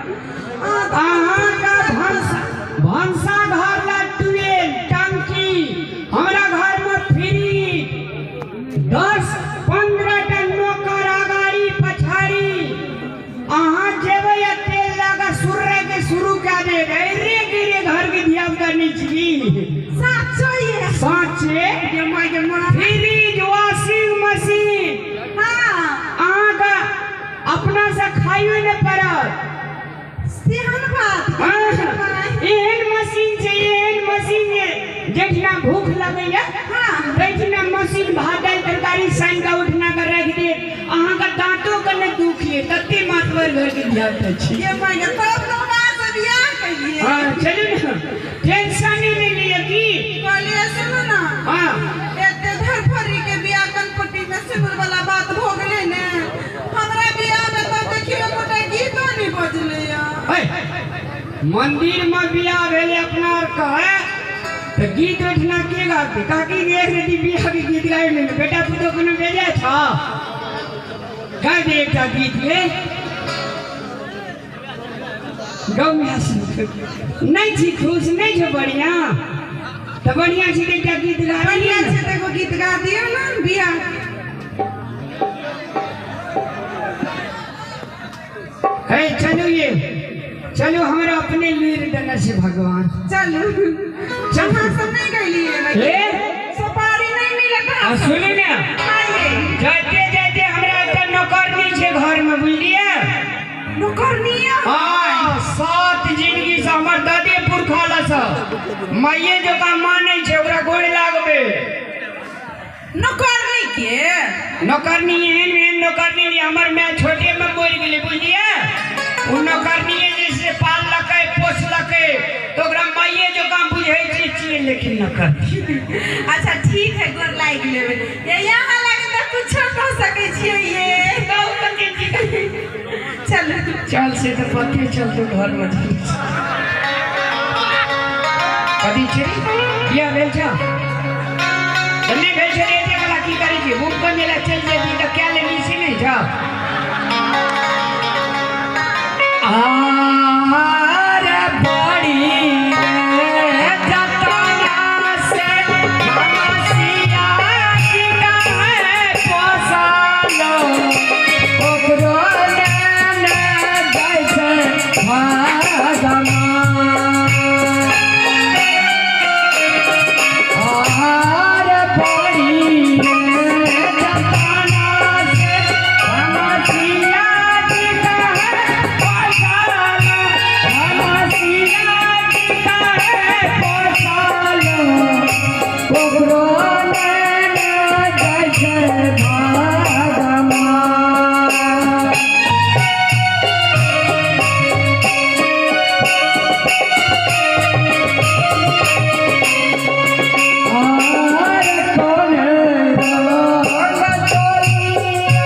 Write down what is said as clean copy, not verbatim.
अहाँके भनसा भनसा घर ला ट्यूबवेल टंकी, हमरा घर में फ्रिज, 10-15 टा नौकर अगाड़ी पछाड़ी। अहाँ जेबै आ तेल लगा सुर्रे के शुरू कए देब। रे गिरे घर के धिया पुता नहि छी। साचो ये? साचे। गे माय गे माय। Fridge, washing machine. अहाँके अपना से खाइयो नहि पड़त। सेहन बात। हाँ, एहन मशीन छै, एहन मशीन जे जहिना भूख लगैया तहिना मशीन भात दालि तरकारी सानि कऽ उठना कऽ राखि देत। अहाँके दाँतो के नहि दुख ये, तते मातवर घर के धिया पुता छी। गे माय गे, तब तऽ हमरा से बियाह केलियै। हाँ, चलू ने, टेंशन ही नहि लिअ की। कहलियै सुनू ने। एते धरफड़ी के बियाह कनपट्टी में सिंदूर वाला बात भऽ गेलै ने। हमरा बियाह में तऽ देखियौ एकोटा गीतो नहि बजलै। मंदिर में बियाह भेलै अपना आर के तऽ गीत ओहिठिना के गाबतै? काकी के एक रति बियाह के गीत गाबि नहि, बेटा पुतोह कोनो बेजाय छ? गा दे एकटा गीत गे। गौ नहि छी खुश? नहि छौ बढ़िआँ? तऽ बढ़िआँ छी तऽ एकटा गीत गा। बढ़िआँ छै तऽ एगो गीत गा दियौ ने बियाह। हे चलू, ये चलू, हमरा अपने लूरि देने छै भगवान। चलू। चलू। अहाँ सब नहि गेलियै? हे। सुपारी नहि मिलत। आ सुनू ने। आइए। जाइते जाइते हमरा एकटा नौकरनी छै घर में, बुझलियै? नौकरनिया? हाँ, 7 जिंदगी से हमर दादे पुरखा लसँ माइये जकाँ मानै छै, ओकरा गोड़ लागबै। नौकरनी के? नौकरनी एहन एहन नौकरनी जे हमर माय छोटे में मरि गेलै, बुझलियै? ओ नौकरनी जैसे पाललकै पोसलकै तऽ ओकरा माइये जकाँ बुझै छियै, लेकिन नौकरनी। अच्छा ठीक है, गोर लागि लेबै। ये यहाँ लागे तऽ कुछो कह सकै छियै ये। चलू। चल से तऽ पते चलतौ घर में। कथी छै? बियाह भेल छौ तऽ नहि भेल छै? एते वाला की करै छी? बुक बनेला चलि जेती तऽ कए लेनी से नहि छौ? आर बड़ी रे जतना से रमसिया जी काहे पोसलो, ओकरो नेने जाइ छै भगवान। आर बड़ी रे जतना से रमसिया जी काहे पोसलो, रमसिया जी काहे पोसलो, ओकरो